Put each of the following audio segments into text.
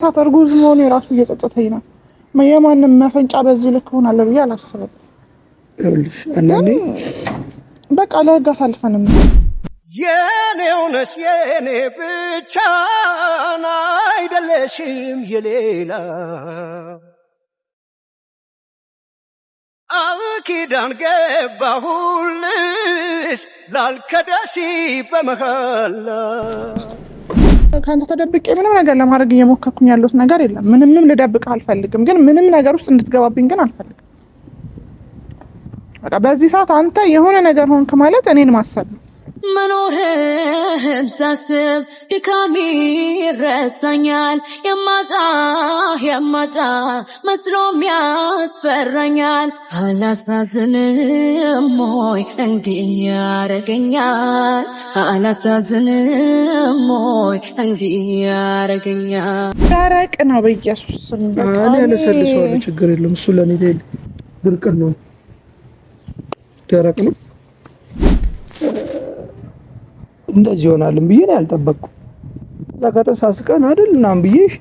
እርጉዝ መሆኑ የራሱ እየጸጸተኝ ነው። የማንም መፈንጫ በዚህ ልክ ሆናለሁ ብዬ አላስብም። ይኸውልሽ አንዳንዴ በቃ ለህግ አሳልፈንም የኔው ነሽ የኔ ብቻ አይደለሽም የሌላ ኪዳን ገባሁልሽ ላልከዳሽ በመሃላ። ከአንተ ተደብቄ ምንም ነገር ለማድረግ እየሞከርኩኝ ያለሁት ነገር የለም። ምንምም ልደብቅ አልፈልግም፣ ግን ምንም ነገር ውስጥ እንድትገባብኝ ግን አልፈልግም። በቃ በዚህ ሰዓት አንተ የሆነ ነገር ሆንክ ማለት እኔን ማሰብ ነው። መኖርህን ሳስብ ድካሜ ይረሳኛል። የማጣ የማጣ መስሎም ያስፈራኛል። አላሳዝንም ወይ እንዲህ ያረገኛል? አላሳዝንም ወይ እንዲህ ያረገኛል? ደረቅ ነው በኢየሱስ ስም። በቃ እኔ አለሰልሰዋለሁ፣ ችግር የለም። እሱ ለእኔ ድርቅ ነው፣ ደረቅ ነው። እንደዚህ ይሆናልን ብዬ ነው ያልጠበቅኩ። እዛ ከተሳስቀን አይደል ምናምን ብዬሽ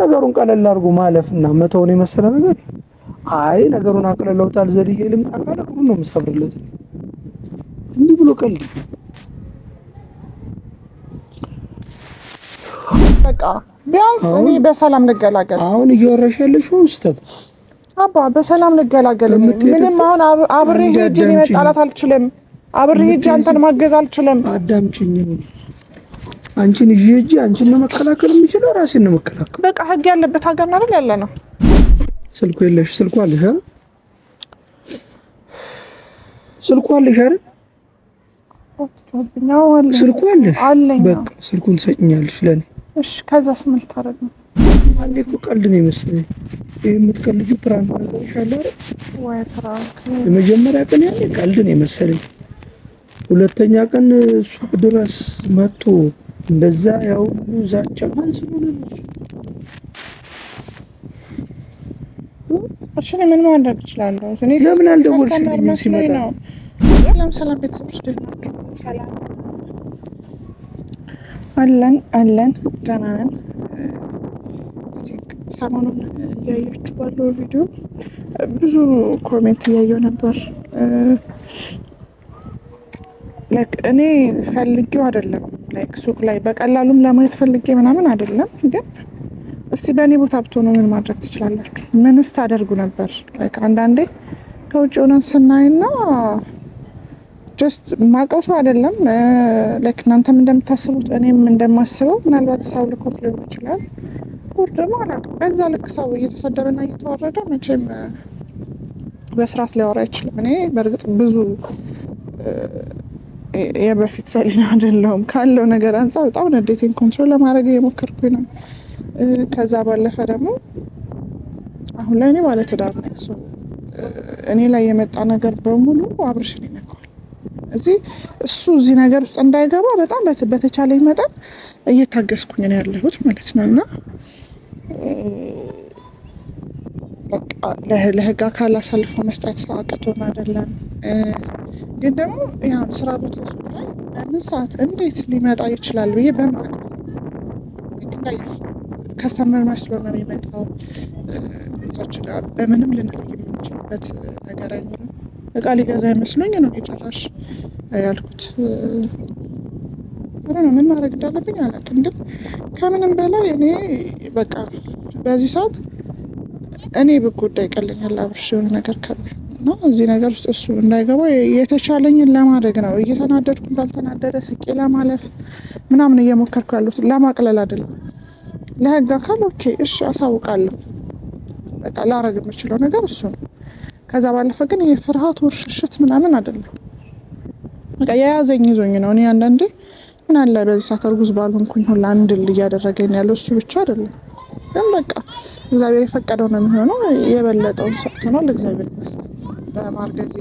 ነገሩን ቀለል አድርጎ ማለፍና መተውን የመሰለ ነገር አይ ነገሩን አቅልለውታል ዘድዬ ልምጣ ካለ እግሩን ነው የምሰብርለት። እንዲህ ብሎ ቀልድ በቃ ቢያንስ እኔ በሰላም ልገላገል። አሁን እያወራሽ ያለሽው ስህተት አባ፣ በሰላም ልገላገል። ምንም አሁን አብሬ ሄጄ እኔ መጣላት አልችልም። አብሬ ሄጄ አንተን ማገዝ አልችልም። አዳምጪኝ። አንቺን ይዤ ሄጄ አንቺን ነው መከላከል የምችለው፣ ራሴን ነው መከላከል። በቃ ህግ ያለበት ሀገር ነው አይደል ያለ ነው። ስልኩ የለሽ? ስልኩ አለሽ አይደል? ስልኩ አለሽ አይደል? ስልኩ አለሽ? በቃ ስልኩን ትሰጭኛለሽ ለኔ። እሺ፣ ከዛስ ምን ልታደርግ ነው? አንዴ እኮ ቀልድ ነው የመሰለኝ። ይሄ የምትቀልጂው prank ነገርሽ አለ አይደል? ወይ prank። የመጀመሪያ ቀን ያኔ ቀልድ ነው የመሰለኝ። ሁለተኛ ቀን ሱቅ ድረስ መጥቶ እንደዛ ያው ሁሉ ዛቻ ማን ስለሆነ ነው እሱ? እሺ እኔ ምን ማድረግ እችላለሁ? እኔ ለምን customer አልደወልሽልኝም መስሎኝ ሲመጣ? ነው። ሰላም ሰላም ቤተሰቦች ደህና ናችሁ? ሰላም አለን አለን፣ ደህና ነን። ሰሞኑን እያያችሁ ባለው ቪዲዮ ብዙ comment እያየሁ ነበር። Like እኔ ፈልጌው አይደለም፣ like ሱቅ ላይ በቀላሉም ለማየት ፈልጌ ምናምን አይደለም። ግን እስቲ በእኔ ቦታ ብትሆኑ ምን ማድረግ ትችላላችሁ? ምንስ ታደርጉ ነበር? Like አንዳንዴ ከውጭ ሆነን ስናይና just ማቀው ሰው አይደለም። Like እናንተም እንደምታስቡት እኔም እንደማስበው ምናልባት ሰው ልኮት ሊሆን ይችላል። or ደግሞ አላውቅም። በዛ ልክ ሰው እየተሰደበና እየተዋረደ መቼም በስርዓት ሊያወራ አይችልም። እኔ በእርግጥ ብዙ የበፊት ሰሊና አይደለሁም። ካለው ነገር አንጻር በጣም ንዴቴን control ለማድረግ እየሞከርኩኝ ነው። ከዛ ባለፈ ደግሞ አሁን ላይ እኔ ባለትዳር ነኝ። እኔ ላይ የመጣ ነገር በሙሉ አብርሽን ይነካዋል። እዚህ እሱ እዚህ ነገር ውስጥ እንዳይገባ በጣም በተቻለኝ መጠን እየታገስኩኝ ነው ያለሁት ማለት ነው። እና በቃ ለህግ አካል አሳልፎ መስጠት አቅቶን አይደለም። ግን ደግሞ ያው ስራ ቦታ ሱቅ ላይ በምን ሰዓት እንዴት ሊመጣ ይችላል ብዬ በምን አቅም customer መስሎ ነው የሚመጣው። እዛች ጋር በምንም ልንለይ የምንችልበት ነገር አይኖርም። እቃ ሊገዛ ይመስሉኝ ነው የጨራሽ ያልኩት። ጥሩ ነው። ምን ማድረግ እንዳለብኝ አላውቅም። ግን ከምንም በላይ እኔ በቃ በዚህ ሰዓት እኔ ብጎዳ ይቀለኛል አብርሽ የሆነ ነገር ከሚሆን እና እዚህ ነገር ውስጥ እሱ እንዳይገባ የተቻለኝን ለማድረግ ነው። እየተናደድኩ እንዳልተናደደ ስቄ ለማለፍ ምናምን እየሞከርኩ ያሉት ለማቅለል አይደለም። ለህግ አካል okay እሺ አሳውቃለሁ። በቃ ላረግ የምችለው ነገር እሱ ነው። ከዛ ባለፈ ግን ይሄ ፍርሃት ወር ሽሽት ምናምን አይደለም። በቃ የያዘኝ ይዞኝ ነው። እኔ አንዳንዴ ምን አለ በዚህ ሰዓት እርጉዝ ባልሆንኩኝ ሁላ እንድል እያደረገኝ ያለው እሱ ብቻ አይደለም። ግን በቃ እግዚአብሔር የፈቀደው ነው የሚሆነው። የበለጠውን ሰጥቶናል፣ እግዚአብሔር ይመስገን። በማርገዜ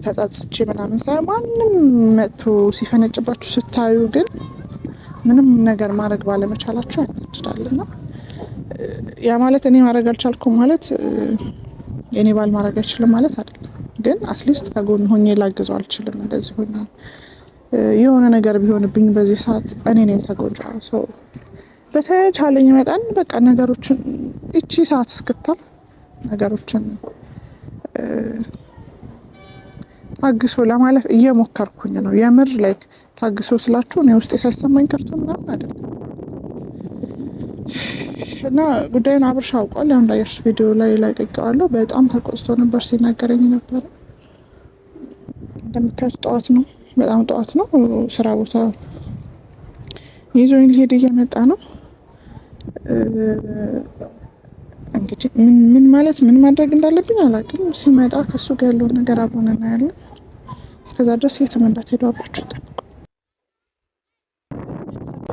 ተጸጽቼ ምናምን ሳይሆን ማንም መጥቶ ሲፈነጭባችሁ ስታዩ ግን ምንም ነገር ማድረግ ባለመቻላችሁ ያናድዳል። እና ያ ማለት እኔ ማድረግ አልቻልኩም ማለት የእኔ ባል ማድረግ አይችልም ማለት አይደለም። ግን at least ከጎን ሆኜ ላግዘው አልችልም። እንደዚህ ሆኜ የሆነ ነገር ቢሆንብኝ በዚህ ሰዓት እኔ ነኝ ተጎጂዋ። በተቻለኝ መጠን በቃ ነገሮችን እቺ ሰዓት እስክታልፍ ነገሮችን ታግሶ ለማለፍ እየሞከርኩኝ ነው። የምር like ታግሶ ስላችሁ እኔ ውስጤ ሳይሰማኝ ቀርቶ ምናምን አይደለም። እና ጉዳዩን አብርሽ አውቋል። ያው እንዳያችሁት ቪዲዮ ላይ ለቅቄዋለሁ። በጣም ተቆጥቶ ነበር ሲናገረኝ ነበረ። እንደምታዩት ጠዋት ነው፣ በጣም ጠዋት ነው። ስራ ቦታ ይዞኝ ሊሄድ እየመጣ ነው። እንግዲህ ምን ምን ማለት ምን ማድረግ እንዳለብኝ አላውቅም። ሲመጣ ከሱ ጋር ያለውን ነገር አብረን እናያለን። እስከዛ ድረስ የትም እንዳትሄዱ አብራችሁ ጠብቁ።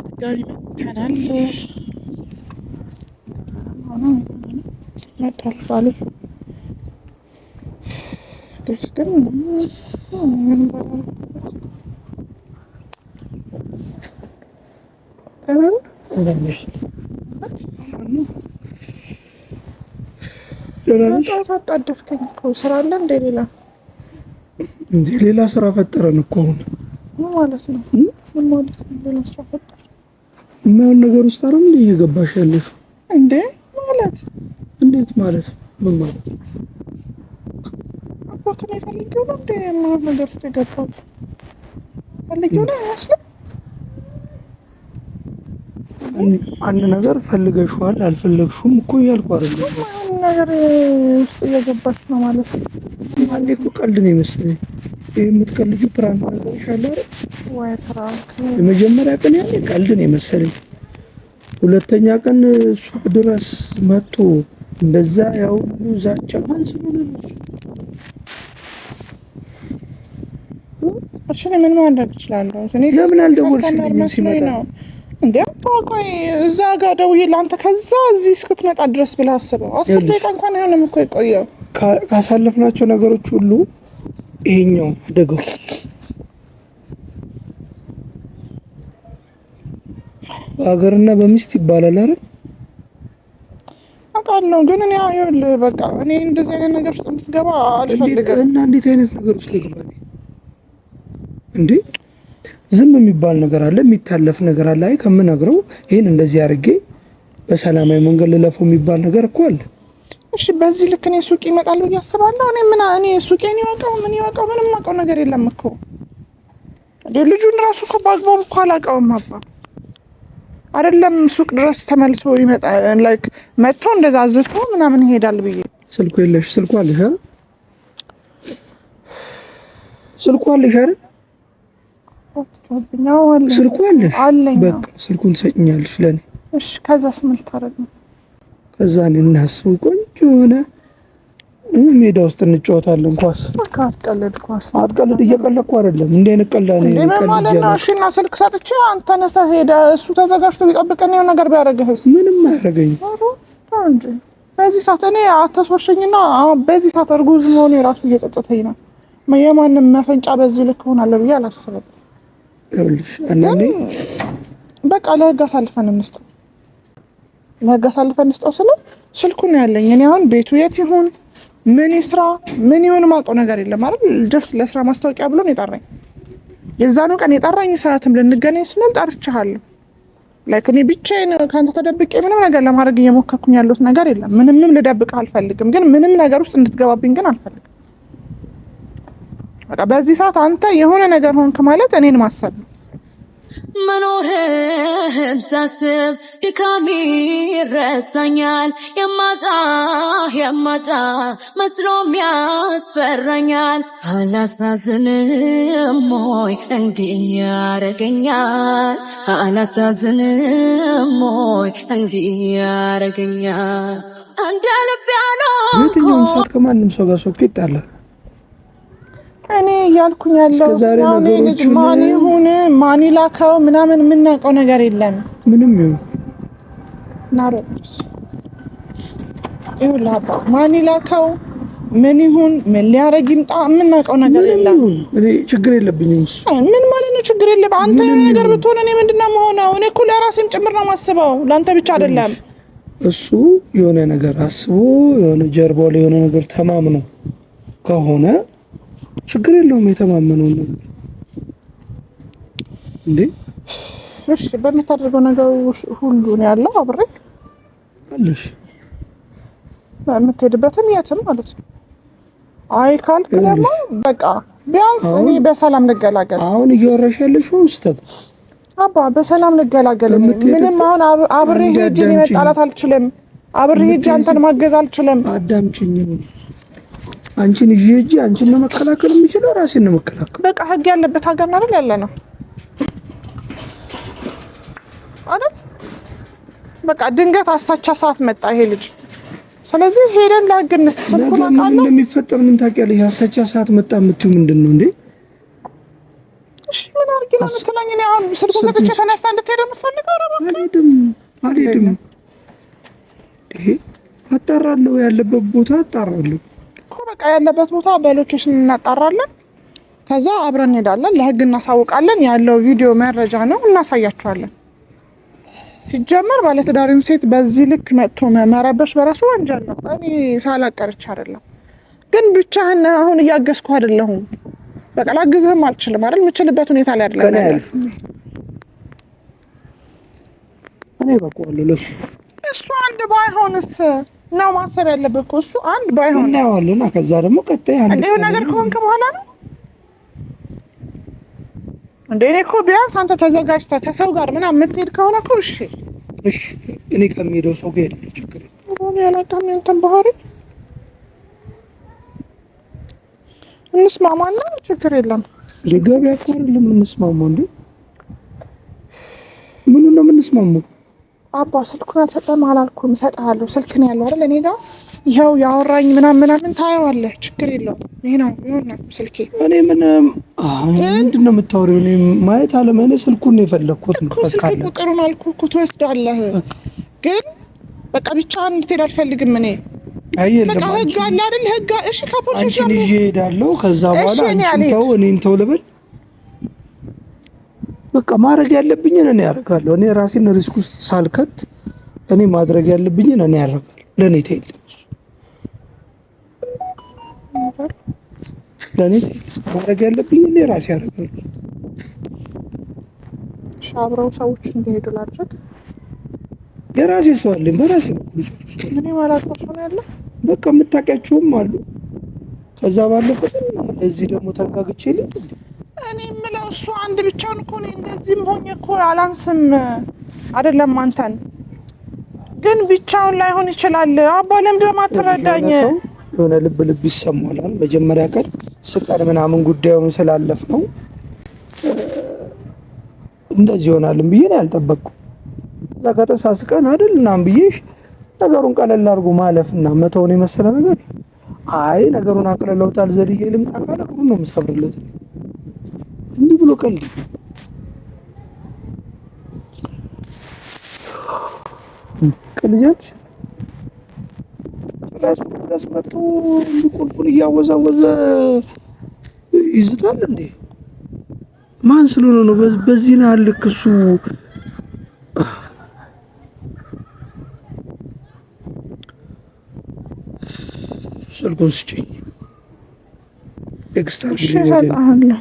ድጋሚ መጥተናል። መጥቷል ባሌ guys ግን ምንም ጠዋት አጣደፍከኝ እኮ ስራ አለ እንደ ሌላ እንደ ሌላ ስራ ፈጠረን እኮ አሁን። ምን ማለት ነው? ምን ማለት ነው? ሌላ ስራ ፈጠረ የማይሆን ነገር ውስጥ አይደል እንደ እየገባሽ ያለሽው እንዴ? ማለት እንዴት ማለት ነው? ምን ማለት ነው? አባቱን የፈልጌው ነው እንደ የማይሆን ነገር ውስጥ የገባው ፈልጌው ነው አይመስልም። አንድ ነገር ፈልገሽዋል አልፈለግሽውም እኮ እያልኩ አይደለም። የማይሆን ነገር ውስጥ እየገባች ነው ማለት ነው። አንዴ እኮ ቀልድ ነው የመሰለኝ። ይሄ የምትቀልጂው prank ነገርሽ አለ አይደል? ወይ prank የመጀመሪያ ቀን ያኔ ቀልድ ነው የመሰለኝ። ሁለተኛ ቀን ሱቅ ድረስ መጥቶ እንደዛ ያው ሁሉ ዛቻ ማን ስለሆነ ነው እሱ? እሺ እኔ ምን ማድረግ እችላለሁ? እኔ ለምን customer አልደወልሽልኝም መስሎኝ ሲመጣ? ነው እንዴ? ቆይ እዛ ጋር ደውዬ ለአንተ ከዛ እዚህ እስክትመጣ ድረስ ብለህ አስበው። 10 ይኸውልሽ ደቂቃ እንኳን አይሆንም እኮ የቆየው። ካሳለፍናቸው ነገሮች ሁሉ ይሄኛው አደገው። በሀገርና በሚስት ይባላል አይደል? አውቃለሁ ግን እኔ ይኸውልህ በቃ እኔ እንደዚህ አይነት ነገር ውስጥ እንድትገባ እንዴት አልፈልግም። እና እንዴት አይነት ነገር ውስጥ ልግባ እኔ? እንዴ ዝም የሚባል ነገር አለ፣ የሚታለፍ ነገር አለ። አይ ከምነግረው ይሄን እንደዚህ አድርጌ በሰላማዊ መንገድ ልለፈው የሚባል ነገር እኮ አለ። እሺ በዚህ ልክ እኔ ሱቅ ይመጣል ብዬ አስባለሁ? እኔ ምን እኔ ሱቄን ይወቀው ምን ይወቀው ምንም አውቀው ነገር የለም እኮ እንዴ። ልጁን ራሱ እኮ በአግባቡ እኮ አላውቀውም አባ። አይደለም ሱቅ ድረስ ተመልሶ ይመጣ like መጥቶ እንደዛ አዝቶ ምናምን ይሄዳል ብዬ። ስልኩ የለሽ? ስልኩ አለሽ አይደል? ስልኩ አለሽ አይደል? አትጮህብኝ። አዎ አለኝ። ስልኩ አለሽ? አለኝ። በቃ ስልኩን ትሰጭኛለሽ ለኔ። እሺ ከዛስ ምን ልታደርግ ነው? ከዛ እኔ እና እሱ ቆንጆ የሆነ ሜዳ ውስጥ እንጫወታለን ኳስ። በቃ አትቀልድ። ኳስ አትቀልድ። እየቀለድኩ አይደለም። እንዲህ አይነት ቀልድ እኔ እንዴ ምን ቀልጄ ማለት ነው? አላውቅም። እሺ እና ስልክ ሰጥቼ አንተ ተነስተህ ሄደህ እሱ ተዘጋጅቶ ቢጠብቀን የሆነ ነገር ቢያደርግህስ? ምንም አያደርገኝም። ኧረ ተው እንጂ በዚህ ሰዓት እኔ አታስወሸኝና አሁን በዚህ ሰዓት እርጉዝ መሆኔ ራሱ እየጸጸተኝ ነው። የማንም መፈንጫ በዚህ ልክ እሆናለሁ ብዬ አላስብም። ይኸውልሽ አንዳንዴ ግን በቃ ለህግ አሳልፈን እንስጠው፣ ለህግ አሳልፈን እንስጠው ስለ ስልኩ ነው ያለኝ። እኔ አሁን ቤቱ የት ይሁን ምን ይስራ ምን ይሁን የማውቀው ነገር የለም አይደል? just ለስራ ማስታወቂያ ብሎ ነው የጠራኝ። የዛኑ ቀን የጠራኝ ሰዓትም ልንገናኝ ስንል ጠርቼሃለሁ። like እኔ ብቻዬን ከአንተ ተደብቄ ምንም ነገር ለማድረግ እየሞከርኩኝ ያለሁት ነገር የለም። ምንምም ልደብቅህ አልፈልግም፣ ግን ምንም ነገር ውስጥ እንድትገባብኝ ግን አልፈልግም። በቃ በዚህ ሰዓት አንተ የሆነ ነገር ሆንክ ማለት እኔን ማሰብ ነው። መኖርህን ሳስብ ድካሜ ይረሳኛል። የማጣ የማጣ መስሎም ያስፈራኛል። አላሳዝንም ወይ እንዲህ ያረገኛል? አላሳዝንም ወይ እንዲህ ያረገኛል? እንደ ልብ በየትኛውም ሰዓት ከማንም ሰው ጋር ሰው እኮ ይጣላል። እኔ እያልኩኝ ያለው እስከዛሬ አሁን ይሄ ልጅ ነገሮችን ማን ይሁን ማን ይላከው ምናምን የምናውቀው ነገር የለም። ምንም ይሁን ናሮስ ይኸውልህ አባ ማን ይላከው ምን ይሁን ምን ሊያረግ ይምጣ የምናውቀው ነገር ምንም የለም። ይሁን እኔ ችግር የለብኝም። እሱ ምን ማለት ነው? ችግር የለም። አንተ የሆነ ምንም ነገር ይሁን ብትሆን እኔ ምንድን ነው የምሆነው? እኔ እኮ ለራሴም ጭምር ነው የማስበው፣ ለአንተ ብቻ አይደለም። እሱ የሆነ ነገር አስቦ የሆነ ጀርባው ላይ የሆነ ነገር ተማምኖ ከሆነ ችግር የለውም። የተማመነውን ነገር እንዴ እሺ፣ በምታደርገው ነገር ሁሉ ነው ያለው አብሬ አለሽ የምትሄድበትም የትም ማለት ነው። አይ ካልክ ደግሞ በቃ ቢያንስ እኔ በሰላም ልገላገል። አሁን እያወራሽ ያለሽው ስህተት አባ፣ በሰላም ልገላገል። ምንም አሁን አብሬ ሄጄ እኔ መጣላት አልችልም። አብሬ ሄጄ አንተን ማገዝ አልችልም። አዳምጪኝ። አንቺን ይዤ ሄጄ አንቺን ነው መከላከል የምችለው፣ ራሴን ነው መከላከል። በቃ ህግ ያለበት ሀገር ነው አይደል ያለ ነው አይደል? በቃ ድንገት አሳቻ ሰዓት መጣ ይሄ ልጅ። ስለዚህ ሄደን ለህግ እንስጥ። ስልኩን ነገ ምን እንደሚፈጠር ምን ታውቂያለሽ? አሳቻ ሰዓት መጣ የምትይው ምንድን ነው እንዴ? እሺ ምን አድርጊ ነው የምትለኝ? እኔ አሁን ስልኩን ሰጥቼ ተነስታ እንድትሄድ የምትፈልገው? አልሄድም፣ አልሄድም። ይሄ አጣራለሁ፣ ያለበት ቦታ አጣራለሁ እኮ በቃ ያለበት ቦታ በ location እናጣራለን። ከዛ አብረን እንሄዳለን፣ ለህግ እናሳውቃለን። ያለው ቪዲዮ መረጃ ነው፣ እናሳያቸዋለን። ሲጀመር ባለትዳርን ሴት በዚህ ልክ መጥቶ መረበሽ በራሱ ወንጀል ነው። እኔ ሳላቀርች አይደለም ግን ብቻህን አሁን እያገዝኩ አይደለሁም። በቃ ላግዝህም አልችልም አይደል? የምችልበት ሁኔታ ላይ አይደለም። እኔ በቃዋለሁ ለሱ እሱ አንድ ባይሆንስ ነው ማሰብ ያለብህ እኮ እሱ አንድ ባይሆን እናየዋለን። ከዛ ደግሞ ቀጣይ አንድ እንደ ነገር ከሆንክ በኋላ ነው እንደ እኔ እኮ ቢያንስ አንተ ተዘጋጅተህ ከሰው ጋር ምናምን የምትሄድ ከሆነ እኮ እሺ፣ እሺ እኔ ከሚሄደው ሰው ጋር እሄዳለሁ። ችግር የለም። ያላጣም ያንተን ባህሪ እንስማማና ችግር የለም። ገበያ እኮ አይደለም የምንስማማው። እንዴ ምኑን ነው የምንስማማው? አባ ስልኩን አልሰጠህም አላልኩም፣ እሰጥሃለሁ። ስልክ ነው ያለው አይደል እኔ ጋር ይኸው ያወራኝ ምናምን ምናምን ታየዋለህ። ችግር የለውም። ይሄ ነው ይሁን ነው ስልኬ። እኔ ምን ምንድን ነው የምታወሪው? እኔ ማየት አለመነ ስልኩን ነው የፈለግኩት እኮ ስልክ ቁጥሩን አልኩህ እኮ ትወስዳለህ። ግን በቃ ብቻህን እንድትሄድ አልፈልግም እኔ። በቃ ህግ አለ አይደል? ህግ እሺ፣ ከፖሊስ አንቺን ይዤ እሄዳለሁ። ከዛ በኋላ አንቺን ተው እኔን ተው ልበል። በቃ ማድረግ ያለብኝን እኔ አደርጋለሁ። እኔ ራሴን risk ውስጥ ሳልከት እኔ ማድረግ ያለብኝን እኔ አደርጋለሁ። ለእኔ ተይልኝ፣ ለእኔ ተይልኝ። ማድረግ ያለብኝን እኔ ራሴ አደርጋለሁ። እሺ፣ አብረው ሰዎች እንዲሄዱ ላድርግ። የራሴ ሰው አለኝ፣ በራሴ በኩል ጨርሷል። እኔ ማላውቀው ሰው ነው ያለው። በቃ የምታውቂያቸውም አሉ። ከዛ ባለፈ ለዚህ ደግሞ ተንጋግቼ ልሂድ እንዴ? እኔ የምለው እሱ አንድ ብቻውን እኮ እኔ እንደዚህም ሆኜ እኮ አላንስም አይደለም አንተን ግን ብቻውን ላይሆን ይችላል። አባ ለምንድን ነው የማትረዳኝ? የሆነ ሰው የሆነ ልብ ልብ ይሰማዋል። መጀመሪያ ቀን ስቀን ምናምን ጉዳዩን ስላለፍ ነው እንደዚህ ይሆናልን ብዬ ነው ያልጠበቅኩት። እዛ ጋር ተሳስቀን አይደል ምናምን ብዬሽ ነገሩን ቀለል አድርጎ ማለፍና መተውን የመሰለ ነገር አይ ነገሩን አቅልለውታል ዘልዬ ልምጣ ካለ እግሩን ነው የምሰብርለት። እንዲህ ብሎ ቀልድ ቅልጃች ጭራሽ ድረስ መጥቶ እንዲህ ቁልፉን እያወዛወዘ ይዝታል እንዴ? ማን ስለሆነ ነው በዚህ ነው ልክ እሱ ስልኩን ስጭኝ። text እሺ እሰጥሃለሁ፣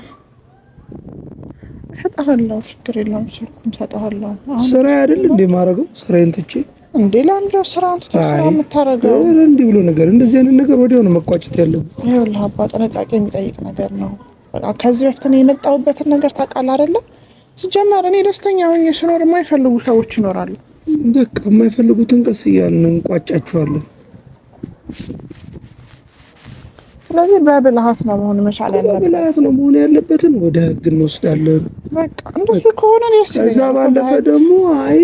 እሰጥሃለሁ፣ ችግር የለውም። ስልኩን እሰጥሃለሁ። አሁን ስራ አይደል እንዴ ማረገው? ስራዬን ትቼ እንዴ ለምንድነው ስራ ትተህ ስራ የምታደርገው? ኧረ እንዲህ ብሎ ነገር እንደዚህ አይነት ነገር ወዲያው ነው መቋጨት ያለበት። ይኸውልህ አባ ጥንቃቄ የሚጠይቅ ነገር ነው። በቃ ከዚህ በፊት እኔ የመጣሁበትን ነገር ታውቃለህ አይደለ? ሲጀመር እኔ ደስተኛ ሆኜ ስኖር የማይፈልጉ ሰዎች ይኖራሉ። በቃ የማይፈልጉትን ቀስ እያልን እንቋጫቸዋለን። ስለዚህ በብልሃት ነው መሆን መቻል ያለበት። በብልሃት ነው መሆን ያለበትን ወደ ህግ እንወስዳለን። በቃ እንደሱ ከሆነ ደስ ከዛ ይለኛል። ባለፈ ደግሞ አይ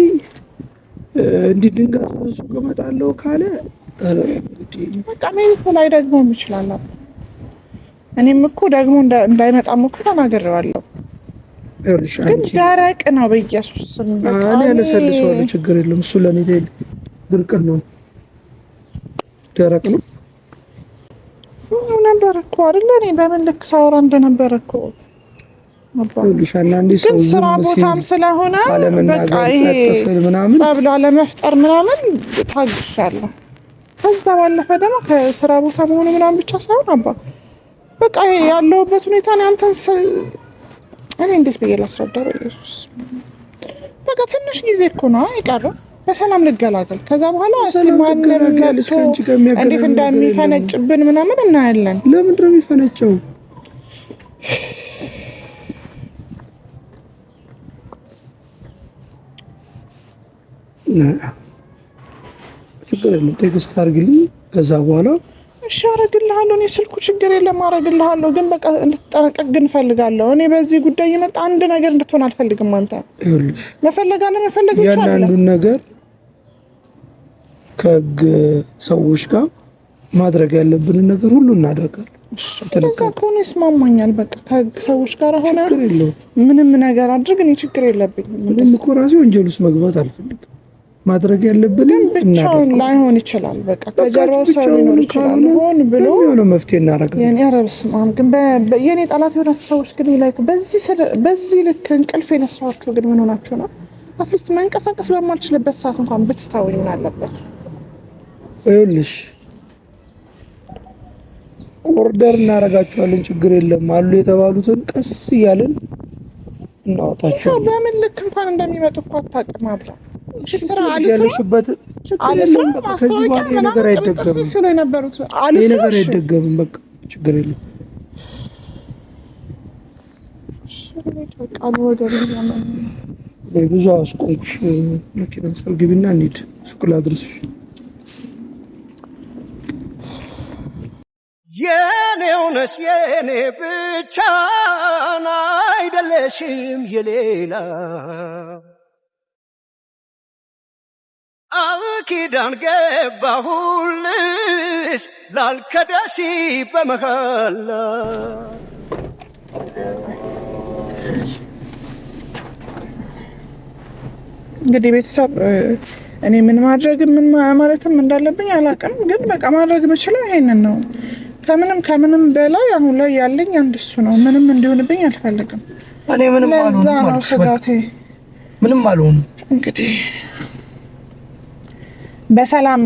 እንዲህ ድንገት ሱቅ እመጣለሁ ካለ ኧረ እንግዲህ በቃ ሜሪቶ ላይ ደግሞ ይችላል። እኔም እኮ ደግሞ እንዳይመጣም እኮ ተናግሬዋለሁ። ይኸውልሽ ግን አንቺ ደረቅ ነው በኢየሱስ ስም። በቃ እኔ እኔ አለሰልሰዋለሁ፣ ችግር የለም። እሱ ለእኔ ድርቅ ነው፣ ደረቅ ነው። ምንም ነበር እኮ አይደለ? እኔ በምን ልክ ሳወራ እንደነበረ እኮ አባ። ይኸውልሽ አንዳንዴ ግን ሰው ስራ ዝም ሲል ቦታም ስለሆነ በቃ አለመናገር ይሄ ጸጥ ስል ምናምን ጸብ ላለመፍጠር ምናምን ታግሻለሁ። ከዛ ባለፈ ደግሞ ከስራ ቦታ መሆኑ ምናምን ብቻ ሳይሆን አባ በቃ ይሄ ያለሁበት ሁኔታ እኔ አንተን እኔ እንዴት ብዬ ላስረዳ? በኢየሱስ በቃ ትንሽ ጊዜ እኮ ነው የቀረው። በሰላም ልገላገል። ከዛ በኋላ እስቲ ማንም መጥቶ እንዴት እንደሚፈነጭብን ምናምን እናያለን። ለምንድን ነው የሚፈነጨው? ችግር የለም። Text አድርግልኝ ከዛ በኋላ እሺ አረግልሃለሁ። እኔ ስልኩ ችግር የለም አረግልሃለሁ፣ ግን በቃ እንድትጠነቀቅ ግን እፈልጋለሁ። እኔ በዚህ ጉዳይ የመጣ አንድ ነገር እንድትሆን አልፈልግም። አንተ መፈለግ አለ መፈለግ ብቻ አይደለም። እያንዳንዱን ነገር ከህግ ሰዎች ጋር ማድረግ ያለብንን ነገር ሁሉ እናደርጋለን። እንደዛ ከሆነ ይስማማኛል። በቃ ከህግ ሰዎች ጋር ሆነ ምንም ነገር አድርግ፣ እኔ ችግር የለብኝም። ምንም እኮ ራሴ ወንጀል ውስጥ መግባት አልፈልግም። ማድረግ ያለብን ግን ብቻውን ላይሆን ይችላል። በቃ ከጀርባው ሰው ሊኖር ይችላል። ሆን ብሎ የሆነ መፍትሄ እናደርጋለን። የኔ ኧረ በስመ አብ! ግን የኔ ጠላት የሆናችሁ ሰዎች ግን like በዚህ ልክ እንቅልፍ የነሳችሁ ግን ምን ሆናችሁ ነው? At least መንቀሳቀስ በማልችልበት ሰዓት እንኳን ብትተውኝ ምን አለበት? ይኸውልሽ order እናደርጋቸዋለን። ችግር የለም አሉ የተባሉትን ቀስ እያልን እናወጣቸዋለን። በምን ልክ እንኳን እንደሚመጡ እኮ አታውቅም። አብራ ስራ ነገር አይደገምም። ነገር አይደገምም። በቃ ችግር የለም። ብዙ አስቆምኩሽ። መኪና ግቢና እንሂድ፣ ሱቅ ላድርስሽ። የኔው ነሽ የኔ ብቻን አይደለሽም የሌላ ኪዳን ገባሁልሽ ላልከዳሽ በመሃላ። እንግዲህ ቤተሰብ እኔ ምን ማድረግ ምን ማለትም እንዳለብኝ አላውቅም፣ ግን በቃ ማድረግ የምችለው ይሄንን ነው። ከምንም ከምንም በላይ አሁን ላይ ያለኝ አንድ እሱ ነው። ምንም እንዲሆንብኝ አልፈልግም። እኔ ምንም ለዛ ነው ስጋቴ። ምንም አልሆንም። እንግዲህ በሰላም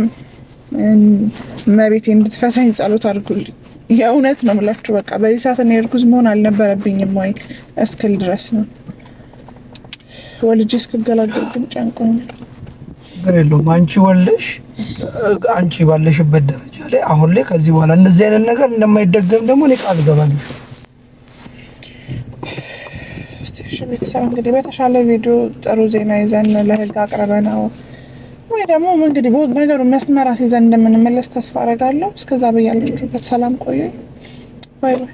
እመቤቴ እንድትፈታኝ ጸሎት አድርጉልኝ። የእውነት ነው የምላችሁ። በቃ በዚህ ሰዓት እኔ እርጉዝ መሆን አልነበረብኝም ወይ እስክል ድረስ ነው። ወልጄ እስክገላገል ግን ጨንቆኛል። ችግር የለውም። አንቺ ወልደሽ አንቺ ባለሽበት ደረጃ ላይ አሁን ላይ ከዚህ በኋላ እንደዚህ አይነት ነገር እንደማይደገም ደግሞ እኔ ቃል እገባለሁ። እሺ ቤተሰብ እንግዲህ በተሻለ ቪዲዮ ጥሩ ዜና ይዘን ለህግ አቅርበ ነው ወይ ደግሞ እንግዲህ ነገሩ መስመር አስይዘን እንደምንመለስ ተስፋ አደርጋለሁ። እስከዛ በያላችሁበት ሰላም ቆዩ። Bye bye።